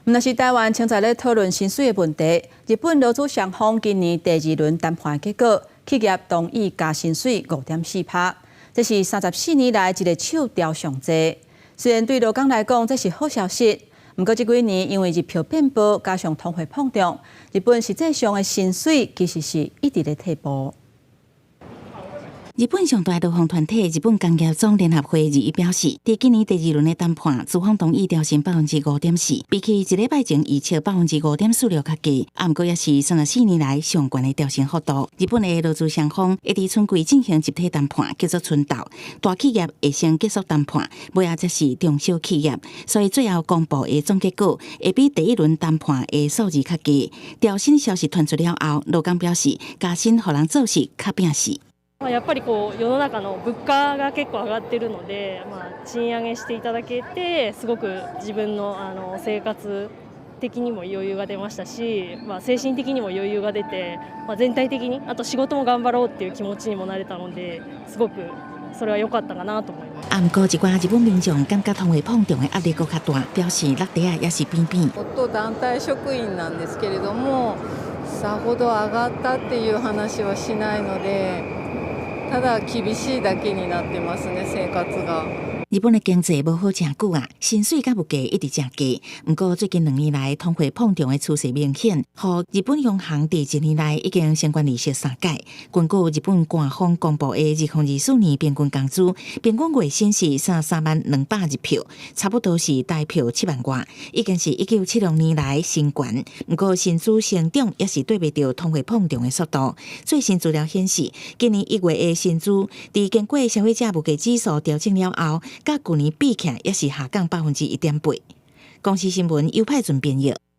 毋但是台灣正在咧討論薪水的問題。日本勞資雙方今年第二輪談判結果，企業同意加薪水5.4趴，這是34年來一个手調上濟。雖然對勞工來講這是好消息，毋過這幾年因為日票變薄，加上通貨膨脹，日本實際上的薪水其實是一直咧退步。日本上大勞方團體日本工業總聯合會21表示，佇今年第二輪的談判，資方同意調薪5.4%，比起一禮拜前預測5.46%較低，啊，毋過也是34年來上懸的調薪幅度。日本的勞資雙方會佇春季進行集體談判，叫做春鬥。大企業會先結束談判，尾仔才是中小企業，所以最後公布的總結果會比第一輪談判的數字較低。調薪消息傳出了後，勞工表示加薪予人做事較拼死。やっぱりこう世の中の物価が結構上がってるので、まあ、賃上げしていただけてすごく自分の生活的にも余裕が出ましたし、まあ、精神的にも余裕が出て、まあ、全体的にあと仕事も頑張ろうっていう気持ちにもなれたので、すごくそれは良かったかなと思います。啊，毋過一寡日本民眾感覺通貨膨脹的壓力閣較大，表示落袋仔也是扁扁。夫団體職員なんですけれども、さほど上がったっていう話はしないので。ただ厳しいだけになってますね、生活が。日本的經濟無好誠久啊，薪水佮物價一直誠低。毋過最近2年來通貨膨脹的趨勢明顯，予日本央行佇一年內已經升懸利息三擺。根據日本官方公布的2024年平均工資，平均月薪是33萬200日票，差不多是台票7萬外，已經是1976年來新懸。毋過薪資成長也是綴袂著通貨膨脹的速度。最新資料顯示，今年1月的薪資，佇經過消費者物價指數調整了後，佮舊年比起來，也是下降1.8%。公視新聞，尤派準編譯。